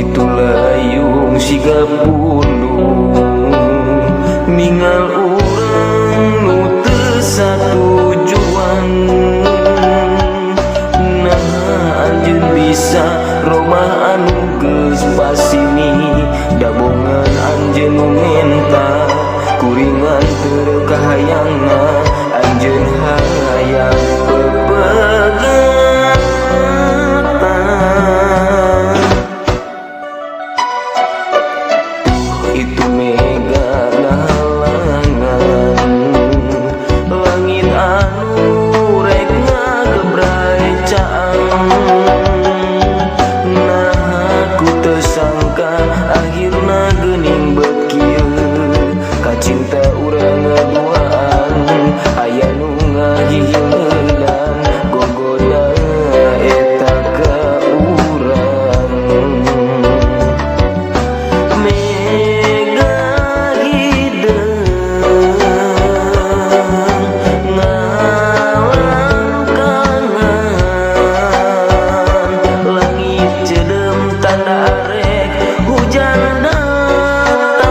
Itu layung siga pundung ningal urang nu teu satujuan. Nah, anjeun bisa romah anu geus pasini, dabongan anjeun nu menta kuringan teu kahayangna, anjeun hayang pepegatan. Itu mega ngahalangan langit anu rek ngagebray caang. Nah, ku teu sangka akhirna geuning bet kieu kacinta urang ngaduaan, aya nu ngahihiledan gogoda eta ka urang. Mega hideung ngalangkangan, langit ceudeum tanda arek hujan datang.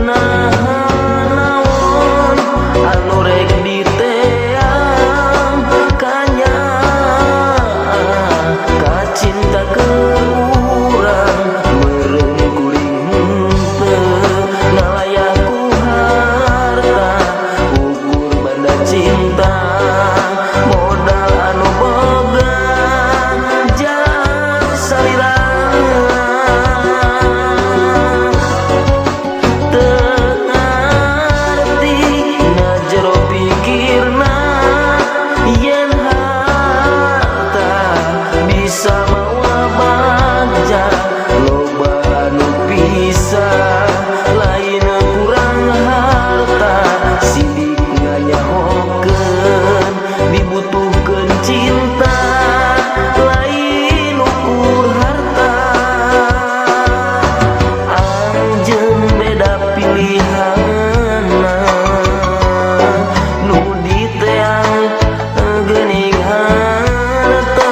Nah, naon anu rek diteang kanyaah kacinta keur urang, meureun kuring henteu ngalayah ku harta ukur banda cinta, modal anu boga jang salira. Teu ngarti na jero pikirna yen harta bisa mawa bagja, loba anu pisah lain kurang harta. Sidik nganyahokeun dibutuhkeun cinta, lain ukur harta. Anjeun beda pilihanna, nu diteang geuning harta.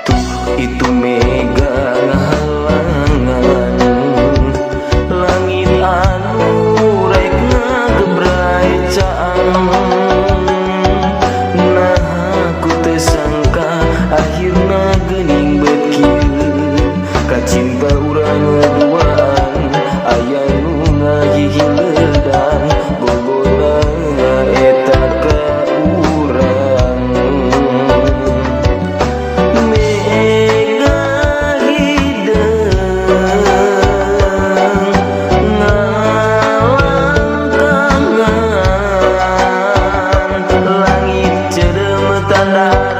Tuh, itu mega ngahalangan langit anu rek ngagebray caang. Nah, ku teu sangka akhirna geuning bet kieu kacinta urang ngaduaan, aya nu ngahihiledan gogoda eta ka urang. Mega hideung ngalangkangan, langit ceudeum tanda